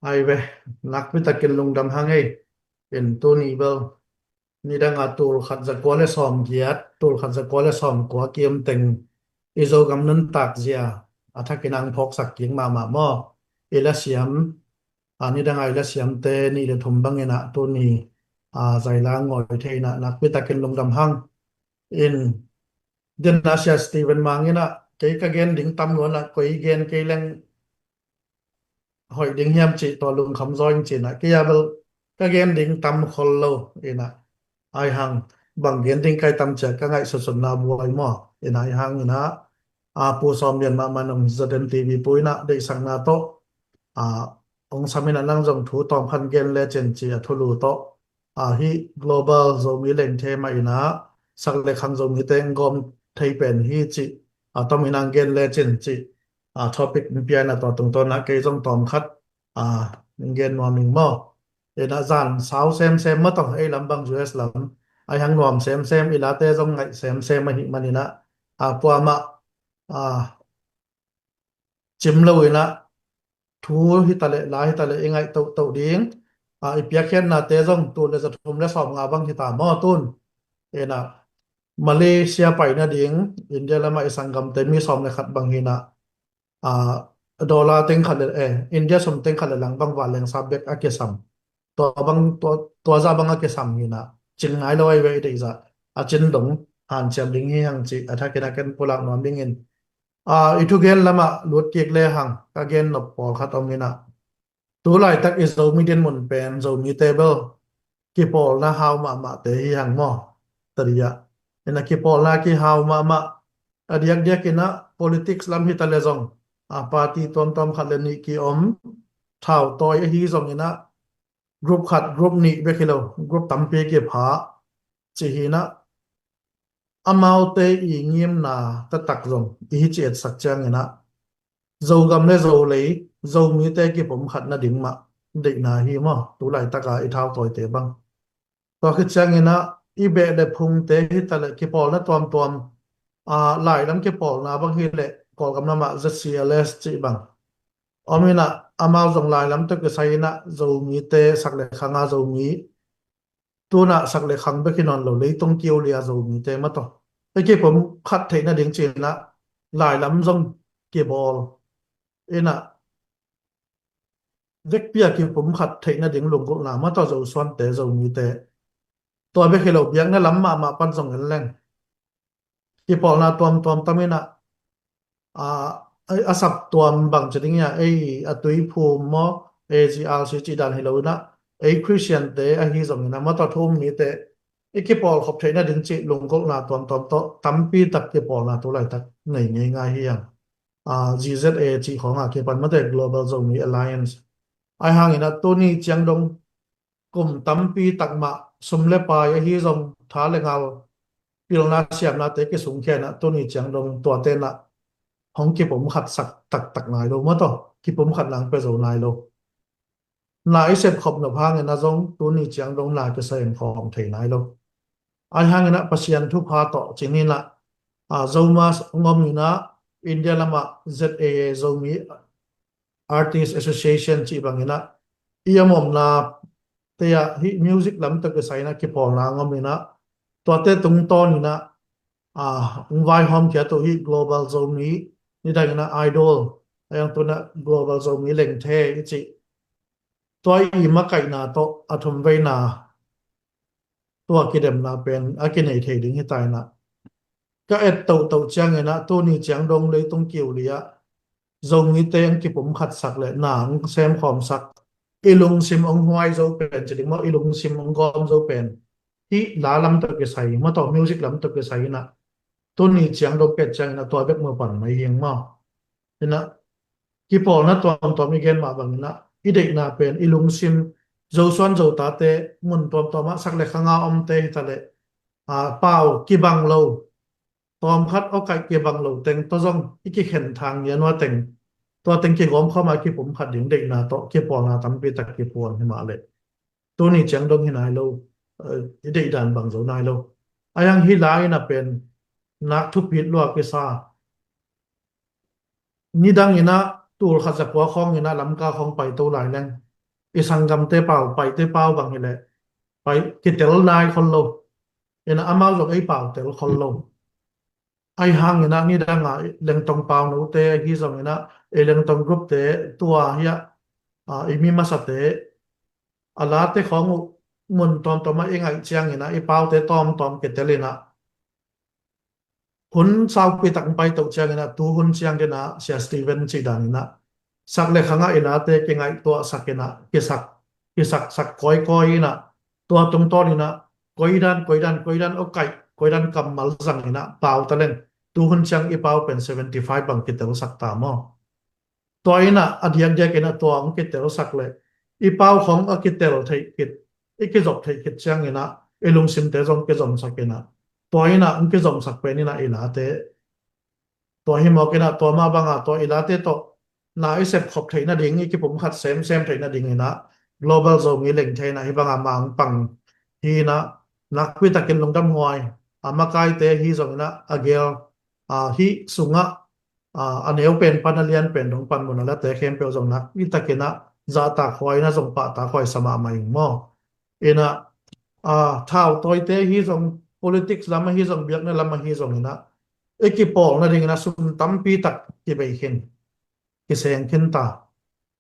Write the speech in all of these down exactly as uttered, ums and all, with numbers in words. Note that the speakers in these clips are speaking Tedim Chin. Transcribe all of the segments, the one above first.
Ai ve, nakpi takin lungdam hang ei. In tuni bel nidanga tul khat zakua le sawm giat, tul khat zakua le sawm kua kiam teng i Zogam nuntak zia a thakin ang phawksak kik mahmah maw? I la siam, a nidanga i la siamte nih le thum bangin ah tuni a zaila ngawi thei in ah nakpi takin lungdam hang. In Dinasia Stephen Mang in ah kei ka gen ding tam luan ah koi gen kei leng hoih ding hiam cih tua lungkham zaw in cin ah kei a bel ka gen ding tam khol lo in ah ai hang bang gen ding kai tam ciah ka ngaihsutsutna buai maw? In ai hang in ah a pu sawm lian mahmah nong zaten T V pu in ah deihsakna tawh a ong sam in ah nang zong thu tawm khan gen le cin ci a thulu tawh a hi Global Zomi Lengthe mah in ah sak le khang Zomi teng gawm thei pen hi cih a tom in ang gen le cin cih a topic in pia in ah tua tungtawn ah kei zong tawm khat a gen nuam ing maw? In ah zan sau semsem maw tawh ei lam bang U S lam ai hang nuam semsem i late zong ngaih semsem ahih man in ah a kuamah a cim lo in ah thu hi ta leh la hi ta leh i ngaih tohtoh ding a i piakkhiatnate zong tul le zathum le sawm nga bang hi ta maw tun? In ah Malaysia pai nading India lamah i sanggamte mi sawm le khat bang hi in ah a dollar teng khat le eh India sum teng khat le lang bang vanleng sa bek a kisam. Tua bang tua, tua zah bang a kisam hi in ah cing ngai lo ai ve i deih zah a cin dong hanciam ding hi hang cih a thakin a ken pulak nuam dingin a i thugen lamah lut kik le hang ka gen nop pawlkhat om in ah tu laitak i Zomi dinmun pen Zomite bel kipawlna hau mahmahte hi hang maw? Tadi ah in ah kipawlna kihau mahmah a diakdiak in ah politics lam hi ta le zong a party tuamtuam khat le nih ki om thau tawi ahi zong in ah group khat group nih bek hi lo group tampi kipha ci hi in ah amaute i ngimna taktak zong i hi ci etsak ciangin ah Zogam le Zolei Zomite kipumkhat nading mah deihna hi maw? Tu laitaka i thautawite bang tua khit ciangin ah i beh le phungte hi ta leh kipawlna tuamtuam a lailam kipawlna bang hi leh Kawlgam lamah Z C L S cih bang om in ah amau zong lailam tawh kisai in ah Zomite sak le khanga Zomi tunah sak le khang bek hi nawn lo leitung kiu lia Zomite mah tawh i kipumkhat theih nading ci in ah lailam zong kibawl in ah vekpi a kipumkhat theih nading lunggulhna mah tawh Zosuante Zomite tua bek hi lo biakna lam mahmah pan zong en leng kipawlna tuamtuam tam in ah a, a saptuam bang ci ding ia ei a Tuiphum maw A G R C cih dan hi lo in ah ei Christiante ahi zong in ah mah tawh thu um mite i kipawl khop theih nading cih lunggulhna tuamtuam tawh tampi tak kipawlna tu laitak nei ngei ngai hi ang. Z Z A cih khawng a kipan mate Global Zomi Alliance ai hang in ah tuni ciang dong kum tampi tak mah sum le pai ahi zong tha le ngal pilna siamnate kisungkhia in ah tuni ciang dong tuate in ah hong kipumkhat sak taktak nai lo mah tawh kipumkhat nang pia zo nai lo. Na i sep khop nop hang in ah zong tuni ciang dong na kisa en khawm thei nai lo. Ai hang in ah Pasian thupha tawh cin in ah a Zomas ngom in ah India lamah Z A A Zomi Artist Association cih bang in ah i a mawmna te ah hih music lam tawh kisai in ah kipawlna ngom in ah tuate tungtawn in ah a hong vaihawm khia tu hih Global Zomi nidang in ah Idol a yang tu in ah Global Zomi Lengthe i cih tua i makaihna tawh a thumveina tua kidemna pen a kinei thei ding hi ta in ah ka et tohtoh ciangin ah tuni ciang dong leitung kiu li ah Zomite ang kipumkhat sak le na ang sem khawm sak i lungsim ang huai zo pen ci ding maw i lungsim ang gawm zo pen hih la lam tawh kisai maw tawh music lam tawh kisai in ah tuni ciang dong pet ciangin ah tua bek maw pan mai hiang maw? In ah kipawlna tuamtuam i gen mah bangin ah i deihna pen i lungsim Zosuan Zotate mun tuamtuam ah sak le khanga omte hi ta leh a pau kibang lo tawmkhat awkaih kibang lo teng tawh zong i kikhen thang nia nua teng tua teng kigawm khawm a kipumkhat ding deihna tawh kipawlna tampi tak kipuan hi mah leh tuni ciang dong hi nai lo. I deihdan bang zo nai lo. A yang hi lai in ah pen nak thupit luak i sa nidang in ah tul khat zakua khawng in ah Lamka khawng pai to lai leng i sanggamte pau, Paite pau bang hileh pai kitel nai khol lo. Ina amau zong ei pau tel khol lo. Ahi hangin ah nidang a Lengtong pau note hi zongin ah, i Lengtong group te tua hi ah, i mi masate a late khawng uh mun tawmtawm ah i ngaih ciangin ah i paute tawmtawm kitel in ah hun saupi tak pai toh ciangin ah, tu hun ciang din ah Sia Steven cih danin ah sak le khang ah i late kingaihtuahsak in ah kisak, kisaksak kawikawi in ah, tua tungtawn in ah koidan koidan koidan awkaih koidan kammal zang in ah pau taleng tu hun ciang i pau pen seventy five bang kitelsak ta maw? Tua in ah a diakdiak in ah tua hong kitelsak le i pau khawng a kitel theih khit, i kizop theih khit ciangin ah i lungsimte zong kizomsak in ah, tua in ah hong kizomsak pen in ah i late, tua hi mawk in ah tua mah bang a tua i late tawh na i sepkhop theih nading, i kipumkhat semsem theih nading in ah Global Zomi Lengthe in ah hi bang a mah hong pang hi in ah, nakpi takin lungdam huai. A makaite hi zongin ah a gel, a hih sungah a neu pen pan a lian pen dong panmun a late khempeuh zong nakpi takin ah zahtak huai in ah zong pahtak huai sa mahmah ing maw? In ah thautawite hi zong, politics lam ahi zong, biakna lam ahi zongin ah i kipawl nadingin ah sum tampi tak kibei khin, kiseng khin ta.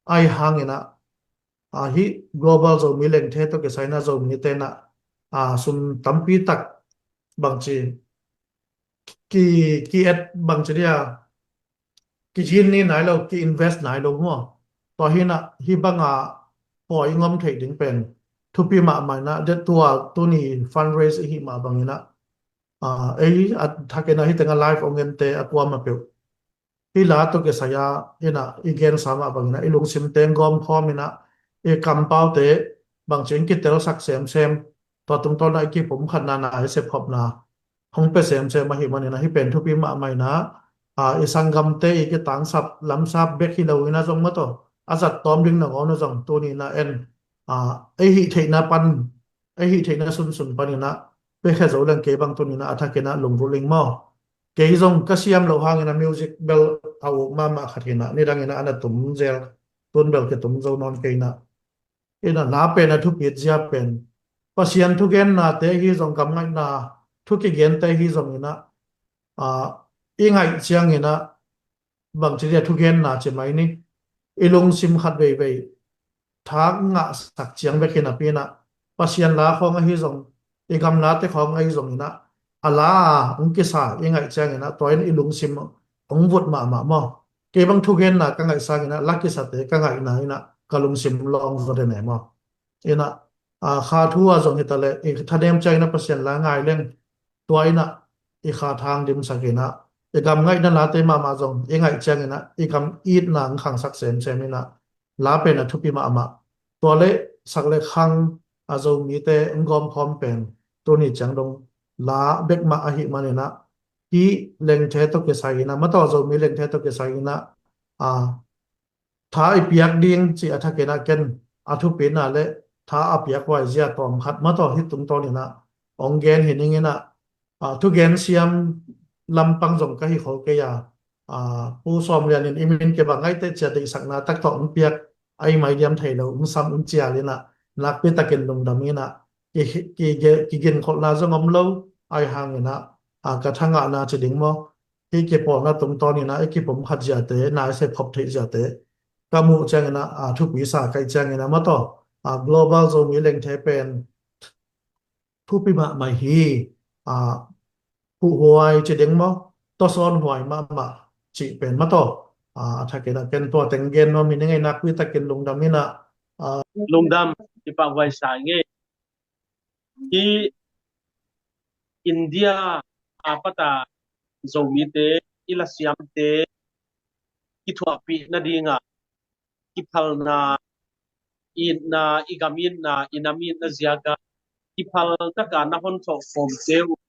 Ahi hangin ah hih Global Zomi Lengthe tawh kisai in ah Zomite in ah sum tampi tak bangci ki, ki-et bangci dia kizin ni nai lo, ki-invest nai lo maw? Tua hi in ah hi bang a pawi i ngom theih ding pen thupi mahmah in ah, tua tuni fundraise i hih mah bangin ah ei a thakin ah hih teng a live hong ente a kuamah peuh hih la tawh kisai a in ah i gensa mah bangin ah i lungsimte hong gawmkhawm in ah i kampaute bangci in kitelsak semsem, tua tungtawn ah i kipumkhatna, na i sepkhopna hong pia semsem ahih manin ah hih pen thupi mahmah in ah i sanggamte i kitangsap lamsap bek hi lo in ah zong maw, tua a zat tawm ding nangawn ah zong tuni in ah en ei hih theihna pan, ei hih theihna sunsun panin ah piakhia zo leng kei bang tuni in ah a thakin ah lungvulh ing maw? Kei zong ka siam loh hangin ah music bel a uk mahmah khat hi in ah nidangin ah a na tum zel, tun bel kitum zo nawn kei in ah. In ah la pen a thupit zia pen Pasian thugennate hi zong, gamngaihna thu kigente hi zongin ah i ngaih ciangin ah bangci dia thugenna ci mai ni, i lungsim khat veivei thak ngahsak ciang bek hi napi in ah Pasian la khawng ahi zong, i gamlate khawng ahi zongin ah a la hong kisa i ngaih ciangin ah tua in i lungsim hong vut mahmah maw? Kei bang thugenna ka ngaih sangin ah la kisate ka ngaihna in ah ka lungsim lawng zaw den e maw? In ah kha thu ah zong hi ta leh i thanem ciangin ah Pasian la ngai leng tua in ah i kha thang dimsak in ah i gamngaihna late mahmah zong i ngaih ciangin ah i gam itna hong khangsak semsem in ah la pen a thupi mahmah. Tua le sak le khang a Zomite hong gawmkhawm pen tuni ciang dong la bek mah ahih manin ah hih Lengthe tawh kisai in ah maw, tua Zomi Lengthe tawh kisai in ah tha i piak ding ci a thakin ah ken a thupina le tha a piak huai zia tawm khat maw, tua hih tungtawn in ah hong gen hi ning in ah thugen siam lampang zong ka hi khol kei a, Pu Sawm Lian in i min kibang ngaihte cia deihsakna tak tawh hong piak, a i mai diam thei lo hong sam hong cial in ah nakpi takin lungdam in ah ki, ki, kiginkholhna zong om lo. Ahi hangin ah ka thangahna ci ding maw, hih kipawlna tungtawn in ah i kipumkhat ziate, na i sepkhop theih ziate ka muh ciangin ah thupi sa ka hih ciangin ah maw, tua Global Zomi Lengthe pen thupi mahmah hi. Huhhuai ci ding maw, tawsawn huai mahmah cih pen maw, tua a thakin ah ken tua teng gen nuam hi ning ei, nakpi takin lungdam in ah. Lungdam, i pahhuai sa ing ei. Hih India a pat a Zomite, i lasiamte kithuahpih nading a kiphalna, itna, i gam itna, i nam itna ziak a kiphal tak a na hon thawhkhawmte uh,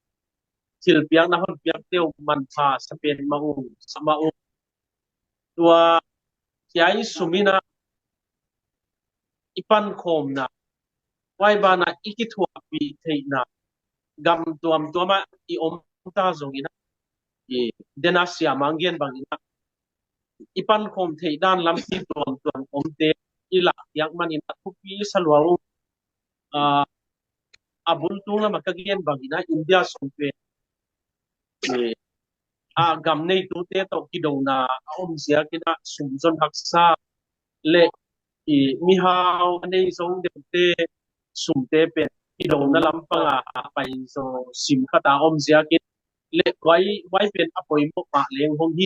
thilpiak na hon piakte uh manpha sa pen mah ung, sa mah ung. Tua kia i sum in ah i pankhawmna, huai ban ah i kithuahpih theihna, gam tuamtuam ah i om ta zongin ah, i den a siamang gen bangin ah i pankhawm theih dan lampi tuamtuam omte, i i lah piak manin a thupi sa lua ung. A, a bul tung lamah ka gen bangin a India sung pen, eh, a gam neitute tawh kidona a om ziakin a sumzon haksa le, eh, mihau a nei zong deuhte sumte pen kidona lampanga a pai zaw sim khat a om ziakin le huai, huai pen a poimawh mah leng hong hi.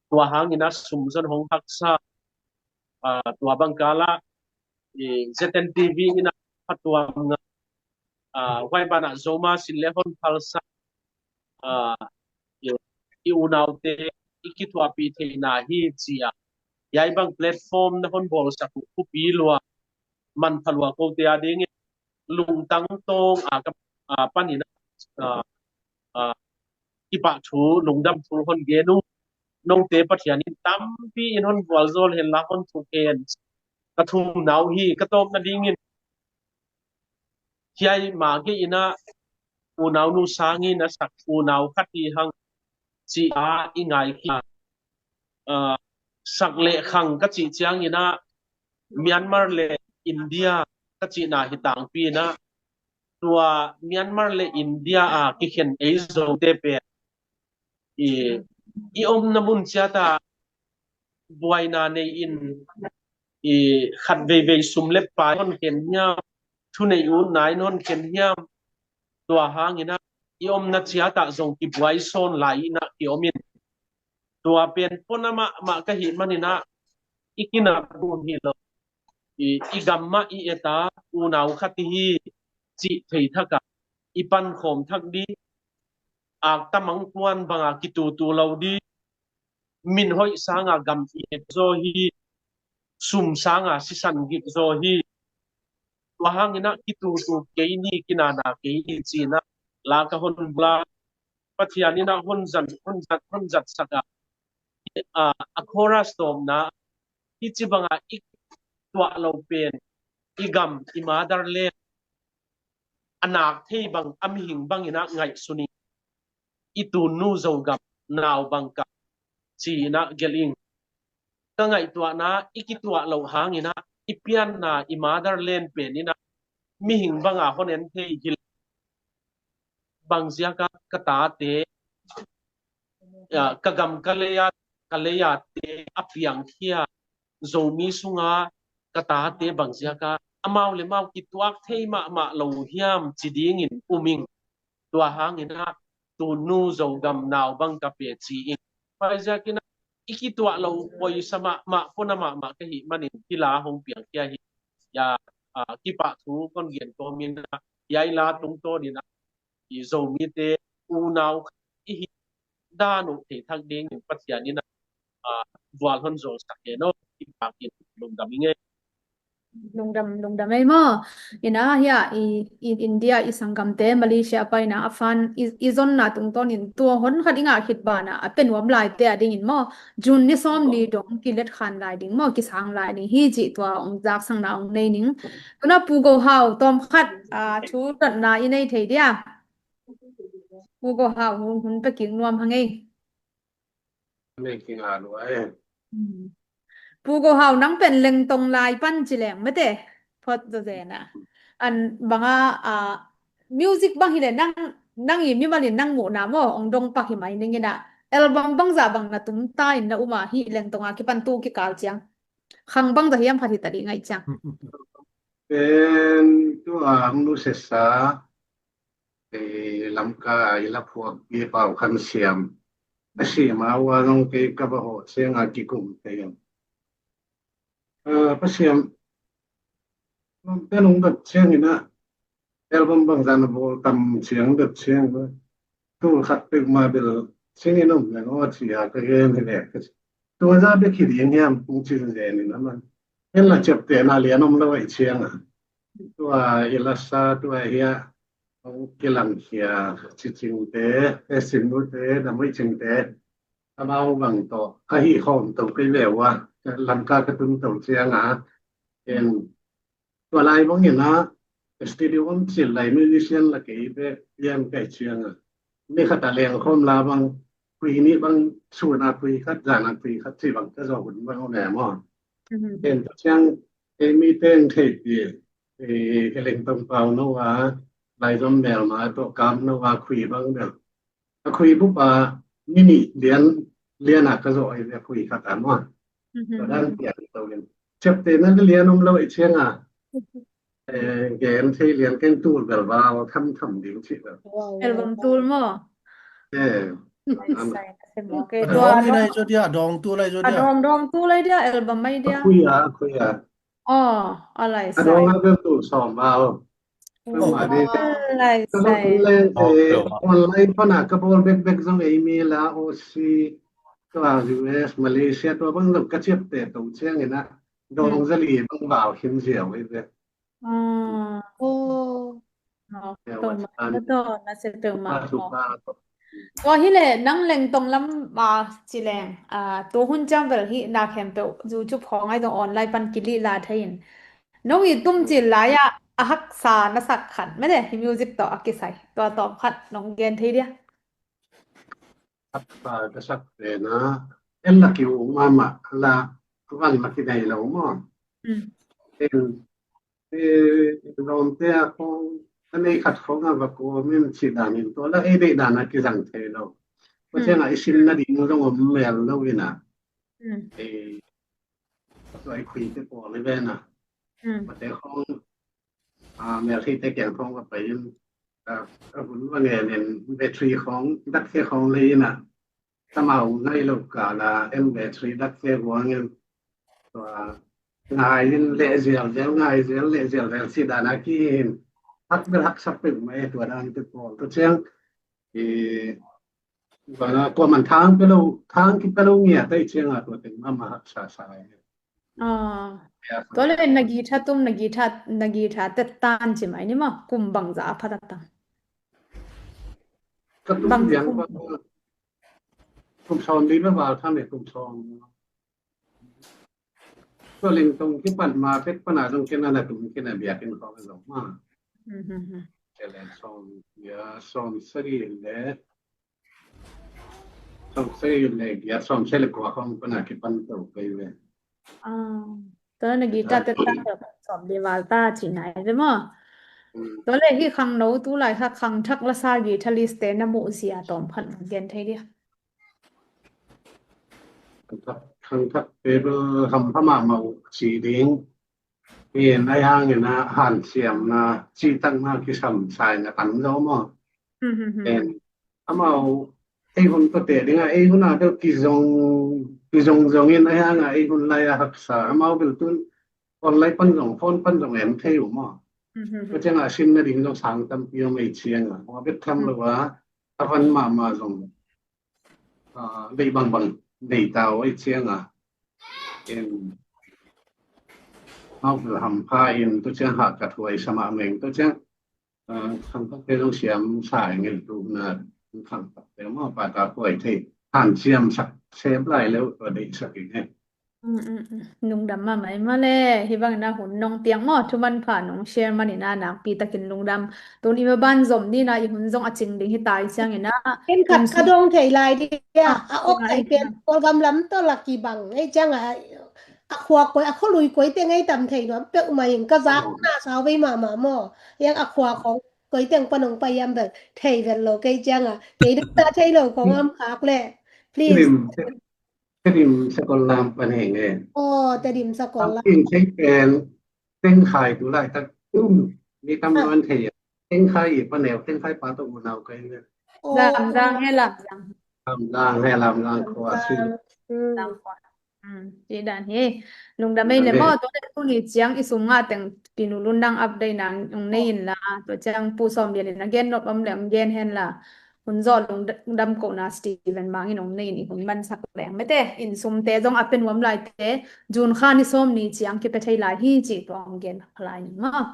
Tua hangin a sumzon hong haksa, ah, tua bang kala, eh, Z N T V in a pha tuam nga, ah, huai banah Zoma sin le hon phalsa, ah, i, i unaute i kithuahpih theihna hi ci a, hiai bang platform na hon bawlsak uh thupi lua, manpha lua kote a dingin lungtang tawng a ka, ah, panin a, ah, ah, kipahthu lungdam thu hon gen uh. Note Pathian in tampi in hon vualzawl hen la hon thuk hen. Ka thumna uh hi, ka tawpna dingin hiai ma gei in a unau nu sangin a sak unau khat hi hang ci a i ngaikhia. Ah, sak le khang ka cih ciangin a Myanmar le India ka cihna hi tangpi in a tua Myanmar le India a kikhen ei zote pen i, i omna mun ciat a buaina nei in i khat veivei sum le pai hon khen hiam, thu nei utna in hon khen hiam, tua hangin a i omna ciat ah zong kibuai sawn lai in a ki om in tua pen pona mahmah ka hih manin a i kinak uh hi lo. I, i gam mah i et a unau khat i hi cih thei thak a i pankhawm thak ding, akta mangpuan banga kitutu lo ding, min hoih sanga gam i et zaw hi, sum sanga sisan gik zaw hi. Tua hangin a kitutu kei ni, kinana kei ni ci in a la ka hon bula. Pathian in a hon zat, hon zat, hon zatsak a, a, a chorus tawpna, hici banga i tuah lo pen i gam, i motherland a nak thei bang a mihing bangin a ngaihsun in i tunnu Zogam nau bang ka ci in a gelh ing. Ka ngaihtuahna i kituah loh hangin a i pianna i motherland pen in a mihing banga hon en thei hi leh bang ziaka ka tate, ah, ka gam ka lei a, ka lei a te a piangkhia Zomi sunga ka tate bang ziaka amau le mau kituak thei mahmah lo uh hiam ci dingin um ing. Tua hangin a tunnu Zogam nau bang ka pe ci ing. Huaiziakin a i kituah lo uh poisa mahmah, pona mahmah ka hih manin hi la hong piangkhia hi. Ia, ah, kipahthu kon gen kawmin a, hiai la tungtawnin a i Zomite unau i hih dan uh thei thak dingin Pathian in a, ah, vual hon zawlsak hen aw. Kipak in lungdam ing ei. Lungdam, lungdam ei maw. In a hia i, i India i sanggamte Malaysia paina a fan i, i zonna tungtawnin tua hon khat i ngah khit banah a pe nuam laite a dingin maw, June ni sawmli dong kilet khan lai ding maw, kisang lai ding hi cih tua hong zaksakna hong nei ning. Tuna Pu Go Hau tawm khat, ah, thu dotna i nei thei dia. Pu Go Hau hun, hun pe kik nuam hang ei. Nei kinga lua e. Hmm. Pu Go Hau nang pen Lengtong lai pan ci leng mate. Phot zawzen a. An banga, ah, music bang hi le nang, nang i mimalin nang muhna maw, ong dong pak hi mai ning in a. Album bangzah bang na tum ta in na um a hih Lengtong a kipan tu kikal ciang. Khang bangzah hiam khat hi ta dih ngaih ciang. Pen tua ang nu sesa. Ei, Lamka i la phuak i Pau Khan Siam. A sim a ua zong kei ka va hawh ciang a kikum kei ang. Ah, Pasian, lamte nung dot ciang in a, album bangzah na bawl tam ciang dot ciang a, tul khat peuhmah bel ciang in om leng aw ci a ka gen hi leh ka ci. Tua zah bek hi ding hiam kong ci zen in a man. En la ciaptehna lian om lo ahih ciang a. Tua i lasa tua hi a, hong kilangkhia Ci Cingte, e, Simnute, Damui Cingte, amau bang tawh ka hih khawm to kei ve ua, Lamka ka tun to ciang a, en, tua lai bang in a, studio om cil lai musician la kei ve, lian kei ciang a. Ni khat a leng khawm la bang, kui nih bang, sun a kui khat, zan a kui khat, ci bang ka zawh hun bang om e maw. Mhm. En, tua ciang, Ei mi teng thei pi, ei, ei leng tong pau no a, lai zom bel ma to kam no a khui bang bel. A khui bu pa, mi ni lian, lian a ka zo ai a khui khat a mo. Mhm. Ka dan pian to gen. Chep te na lian om lo i chiang a. Eh, gen thei lian keng tul bel va, o tham tham ding chi bel. Wow, wow, wow. Album tul mo. Eh. Ai, sai na se mo. Okay, a tua dong i nai zo dia, dong tul ai zo dia. A dong, dong tul ai dia, album ai dia. A khui a, a khui a. Oh, a lai sai. A dong a bel tu som bau. Oh, a lai sai. Online pana ka bol bek bek zong ei mi la, Aussie, tua U S, Malaysia, tua bang zong ka chiap te to chiang ina. Dong zali bang bau khin ziau ei ve. Ah. Oh. Peuhmah na to na se peuhmah mo. Tua hi le nang leng tong lam ma ci leng, ah, tu hun ciang vel hi na khempeuh YouTube khawng ai zong online pan kilih la thei in. No i tum cil lai ah a haksa na sak khat mete hi music tawh a kisai. Tua tawm khat nong gen thei dia. Haksa ka sak te na en la ki u mama la van la ki nei lo mo. Mm. En Lawmte a khawng a nei khat khawng a va kawm in cih danin tua la ei deih dan a kizang thei lo. Tua ciangah i sim nading zong om mel lo ina. Ei tua i khuite pawl i vena. Mate khawng a mel theite kiang khawng va pai in a hun va ngen in battery khawng dakte khawng lei ina. Tamau ngai lo kala en battery dakte huang in tua ngai in leh zial zial ngai zial leh zial zial si dana ki hin hak bel haksak peuh mai tua dan te pawl tua ciang i bana kua man thang pe lo thang ki pe lo ngia tai ciang a tua teng mama haksa sa. Tua le na guitar tum na guitar na guitar tet tan ci mai ni ma kum bang za a phat a tam. Ka tum bang diang kum. Kum sawm li ma val kha me kum sawm. Tua ling tong kipat ma pek pana zong kena na tum kena biakin khawng zong ma. Kelen sawm ya sawm sagi le sawm sagi le ya sawm sagi le kua khawng pana kipan to kei ve. Tua na guitar te ta sawm li val ta ci nai ve maw? Tua le hi khangno tu lai kha khangthak lasa guitarist te na muh zia tawm khat gen thei dia. Khangthak te bel hampha mahmah uh ci ding. Hi in ai hangin a hanciamna cihtakna kisam sai na tam zo maw? Amau ei hun tua te ding a ei hun a deuh kizong kizong zong in ai hang a ei hun lai a haksa amau bel tun online pan zong phone pan zong em thei uh maw? Tua ciang a sim na ding zong sang tampi om ei ciang a hua bet tham lo a a van mahmah zong deih bangbang deih tau ei ciang a. Hau hampha in tu ciang ha ka thuai sama meng tu ciang khangthak te zong siam sa ngei tu na khangthak te maw pa ta thuai thei han siam sak sem lai leu tua deih sak i ngei. Lungdam mahmah i mah le hi bangin a hun nong piak maw thu manpha nong share manin a nakpi takin lungdam. Tun i maban zom ni na i hun zong a cing ding hi ta i ciangin a. Ken khat ka dong thei lai dia a ok ai pen Kawlgam lam tawh la kibang ei ciang a a khua koi a khualui koi teng ei tam thei nuam peuh mah in ka zak na sau vei mahmah maw. Yang a khua khong koi teng pan hong pai hiam bel thei vet lo kei ciang a kei dong ta thei lo khong am khak le. Please. Tedim Sakol lam pan heng e. Aw, Tedim Sakol lam. Lampi in thei pen teng khai tu lai tak tum ni tam luan thei e. Teng khai i paneu teng khai pa to unau kai ne. Lamzang he Lamzang. Lamzang he Lamzang khua si. Lamzang khua. Ci dan hi. Lungdam ei le maw tua le tuni ciang i sum ngah teng pinu lundang update nang ung nei in la tua ciang pu sawm lian in a gen nop om le ung gen hen la. Hun zawh lungdam kohna Stephen Mang in ong nei in i hun mansak leng mete in sumte zong a pe nuam laite June kha ni sawm ni ciang kipia thei lai hi ci tua ong gen lai ni maw?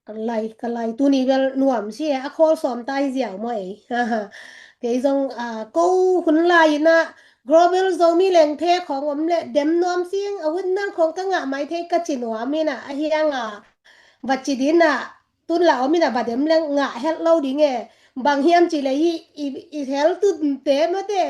Ka lai ka lai tuni bel nuam si e a khawl sawm tai ziau maw ei. Kei zong ko hun lai inah Global Zomi Lengthe khawng om le dem nuam sing a hun nang khawng ka ngah mai thei ka ci nuam inah a hiang a va ci dinah tun la om inah va dem leng ngah helh lo ding e. Bang hiam cih leh hih i hel tunte mate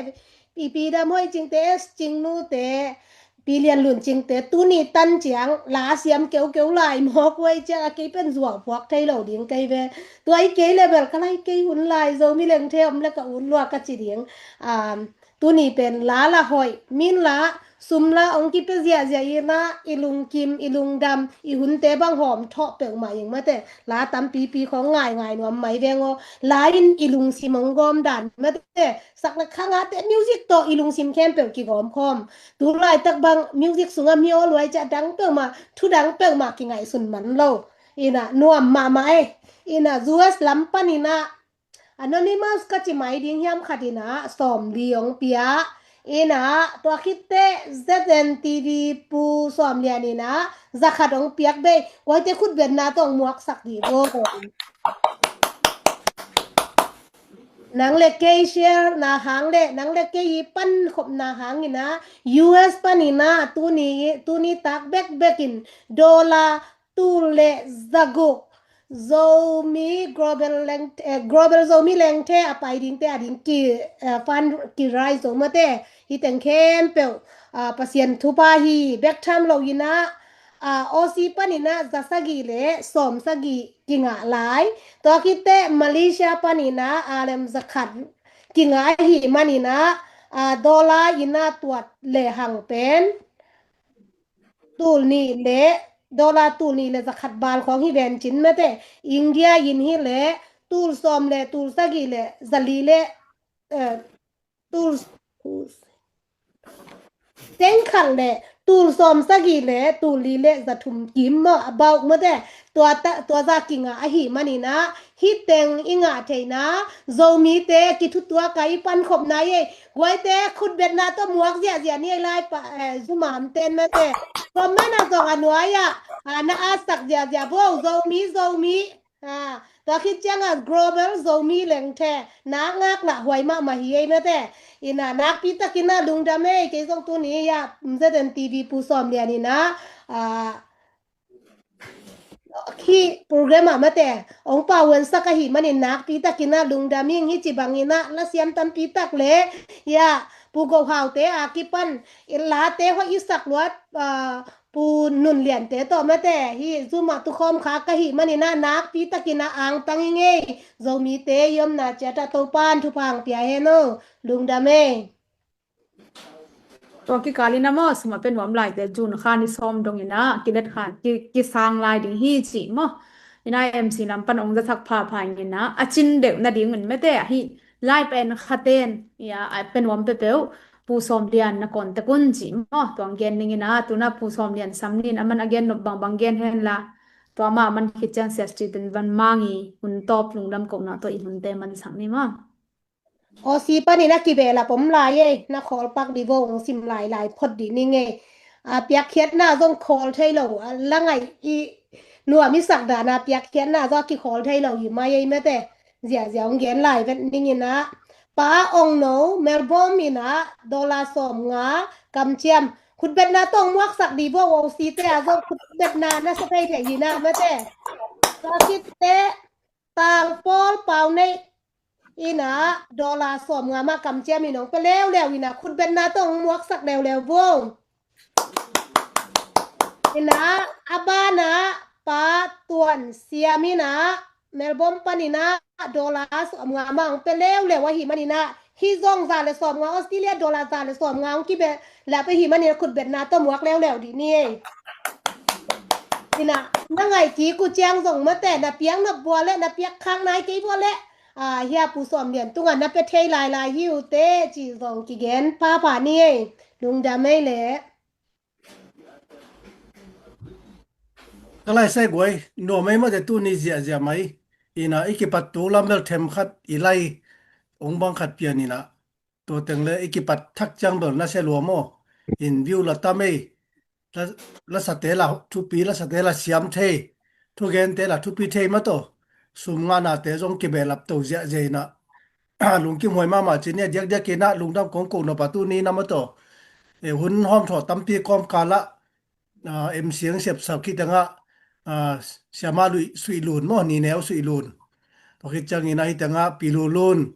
i pidam hoih cingte, cingnu te, Pi Lian Lun Cingte tuni tan ciang la siam keukeu lai mawk uh ei ciang a, kei pen zuau puak thei lo ding kei ve. Tua i kei le bel ka lai kei hun lai, Zomi Lengthe om le ka ut lua ka ci ding. Um, tuni pen la la hoih, min la, sum la ong kipia ziahziah in ah, i lungkim, i lungdam, i hunte bang hawm thawh peuhmah ing mate. La tampipi khawng ngaingai nuam mai veng aw. La in i lungsim ong gawm dan mate. Sak le khang a te music tawh i lungsim khempeuh kigawm khawm. Tu laitak bang music sungah mi aw luai ciah dang peuhmah, thu dang peuhmah kingaihsun man lo. In ah nuam mahmah e. In ah U S lam pan in ah Anonymous ka ci mai ding hiam khat in ah sawmli ong pia. In ah tua khit teh Z N T V Pu Sawm Lian in ah za khat ong piak bei. Kuaite khutbetna tawh ong muaksak dih bo. Nang le kei share na hang le, nang le kei i pankhopna hang in ah, U S pan in ah, tuni, tuni tak bekbek in dollar tul le za guk Zomi Global Leng, eh, Global Zomi Lengthe a pai dingte a ding ki, eh, fund ki raise zo mate. Hi teng khempeuh, ah, Pasian thupha hi bek tham lo in ah, ah, Aussie pan in ah za sagih le sawm sagih kingah lai. Tua khit teh Malaysia pan in ah, ah, lem za khat kingah ahih man in ah, ah, dollar in ah tuat le hang pen tul nih le, dollar tul nih le za khat bal khawng hi ven cin mate. India in hi le tul sawm le tul sagih le za li le, eh, tul, seng khat le tul sawm sagih le tul li le za thum kim maw, a bauk mate. Tua ta, tua za kingah ahih man in ah, hi teng i ngah theihna, Zomite kithutuak a i pankhopna ei. Guaite khutbetna tawh muak ziahziah ni ei lai pa, eh, zumam ten mate. Comment ah zong a nuai ah, ah, na atsak ziahziah bo, Zomi, Zomi. Ah, tua khit ciang ah Global Zomi Lengthe, nak ngak lah huai mahmah hi ei mate. In ah nakpi tak in ah lungdam ei, kei zong tuni ah Z N T V Pu Sawm Lian in ah, ah, khi program ah mate ong pauansak ahih man in nakpi tak in ah lungdam ing. Hi ci bang in ah la siam tampi tak le, ya, Pu Go Hau te a kipan i late hoih i sak luat, ah, Pu Nun Lian te tawh mate, hi Zoom ah tukhawm kha ka hih man in ah nakpi tak in ah angtang ing ei. Zomite i omna ciat ah Topa'n thupha ong pia hen aw. Lungdam ei. Tua kikal in ah maw, sum a pia nuam laite June kha ni sawm dong in ah kilet khan, ki, kisang lai ding hi ci maw. In ah M C lam pan ong za thak phapha in ah a cin deuh nading un mate ahi. Lai pen khaten, ya, a pia nuam peuhpeuh Pu Sawm Lian na contact un ci maw. Tua ong gen ning in ah, tu in ah Pu Sawm Lian sam ni in, aman a gen nop bangbang gen hen la, tua mah a man khit ciang Sia Street in van mang i, hun tawp lungdam kohna tawh i hunte mansak ni maw. Aussie pan in ah kibehlap om lai ei, na khawl pak dih vo, ong sim lailai phot dih ning ei. A piakkhiatna zong khawl thei lo, a la ngaih i nuam i sak dan a piakkhiatna zong a kikhawl thei lo hi mai ei mate. Ziahziah ong gen lai vet ning in ah, Pa Ong No, Melbourne in ah dollar sawmnga kamciam. Khutbetna tawh ong muaksak dih vo, Aussie te ah zong khutbetna na sa thei thei hi in ah mate. Tua khit teh Tang Paul Pau Neih in ah dollar sawmnga mah kamciam in ong pia leuleu in ah khutbetna tawh ong muaksak leuleu vo. In ah a ban ah Pa Tuan Siam in ah Melbourne pan in ah dollar sawmnga mah ong pia leuleu ahih man in ah, hi zong za le sawmnga, Australia dollar za le sawmnga ong kibehlap ahih man in ah khutbetna tawh muak leuleu dih ni ei. In ah na ngaih kik uh ciang zong mate, na piak nop vua le, na piak khak nai kei vua le, ah, hi a Pu Sawm Lian tungah na pia thei lailai hi uh teh ci zong kigen phapha ni ei. Lungdam ei le. Ka lai sai guai, nuam ei mate tuni ziahziah mai. In ah i kipat tu lam bel them khat i lai ong bang khat pian in ah, tua teng le i kipat thak ciang bel na sia lua maw. In view la tam ei. La, la sate la thupi, la sate la siam thei. Thugente la thupi thei mah tawh. Sum ngahnate zong kibehlap to ziahziah in ah, lungkim huai mahmah ci ni a, diakdiak in ah lungdam kong ko nop a tuni in ah mah tawh. E, hun hawm thawh tampi kawmkal ah, ah, M C ong sepsak khit ciang ah, ah, Siama Lui Suih Lun maw, Ni Neu Suih Lun. Tua khit ciang in ah hi ciang ah Pi Lu Lun.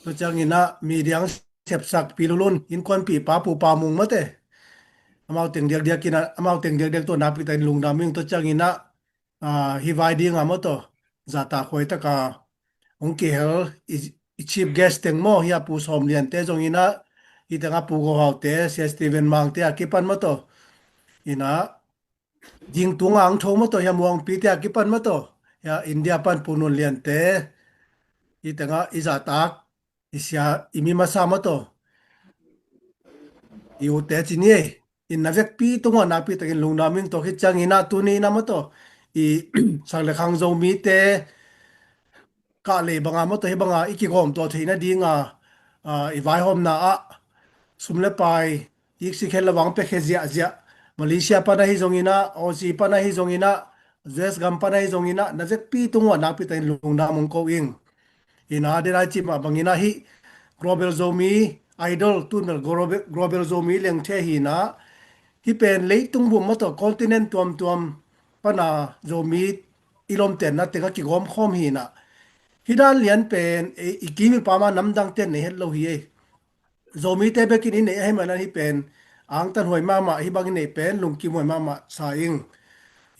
Tua ciang in ah media ong sepsak Pi Lu Lun, innkuanpihpa Pu Pa Mung mate. amau teng diakdiak in ah, amau teng diakdiak tawh nakpi takin lungdam ing. Tua ciangin ah, ah, hih vai ding a maw tawh, zahtak huai taka hong kihel i, i chief guest teng maw, hih a Pu Sawm Lian te zongin ah, hih teng a Pu Go Hau te, Sia Steven Mang te a kipan maw tawh, in ah, ding tung ang tho maw tawh, hih a Muangpi te a kipan maw tawh, hih a India pan Pu Nun Lian te, hih teng a i zahtak, i sia, i mi masa maw tawh, i u te ci ni ei. In na vekpi tung uah nakpi takin lungdam ing. Tua khit ciangin ah tuni in ah maw tawh, i sang le khang Zomite kah lei banga maw tawh, hih banga i kigawm tuah theihna dinga, ah, i vaihawmna ah sum le pai, iksik het lo vang pekhe ziahziah, Malaysia pan ahi zongin ah, Aussie pan ahi zongin ah, U S gam pan ahi zongin ah, na vekpi tung uah nakpi takin lungdam hong ko ing. Hi na, den ai cih mah bangin ah hih Global Zomi Idol, tun bel Global, Global Zomi lengthe hi na, hih pen leitung bup maw tawh, continent tuamtuam pana Zomi i lomtenna teng a kigawm khawm hi na. Hih dan lian pen, i, i kim i pam a namdang ten nei het lo hi ei. Zomite bekin i neih ahih manin hih pen angtan huai mahmah, hih bang i neih pen lungkim huai mahmah sa ing.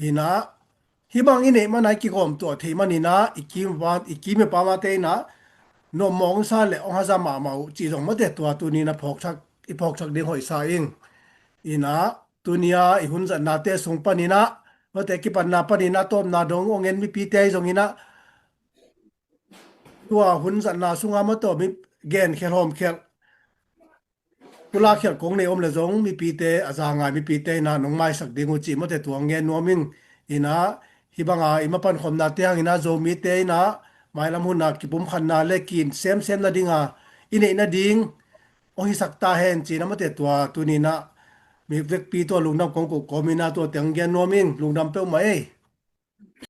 Hi na, hih bang i neih mana i kigawm tuah theih manin ah, i kim va, i kim i pam a te in ah nuam mawk sa le hong haza mahmah uh cih zong maw te, tua tuni in ah phawkthak, i phawkthak ding hoih sa ing. Hi na, tuni a i hun zatnate sung panin ah, maw te, kipatna panin ah tawpna dong hong en mipite ahi zongin ah, tua hun zatna sunga maw tawh mi gen khelhawm khelh, pulak khialh kong nei om le zong mipite, a za ngai mipite in ah nong maisak ding uh cih maw te, tua hong gen nuam ing. Hi na, hih banga i mapan khawmnate hangin ah Zomite in ah mailam hun a kipumkhatna le ki-in semsem nadinga i neih nading hong hisak ta hen ci na maw te, tua tuni in ah mi vekpi tua lungdam kong ko kawmin ah tua teng hong gen nuam ing. Lungdam peuhmah ei.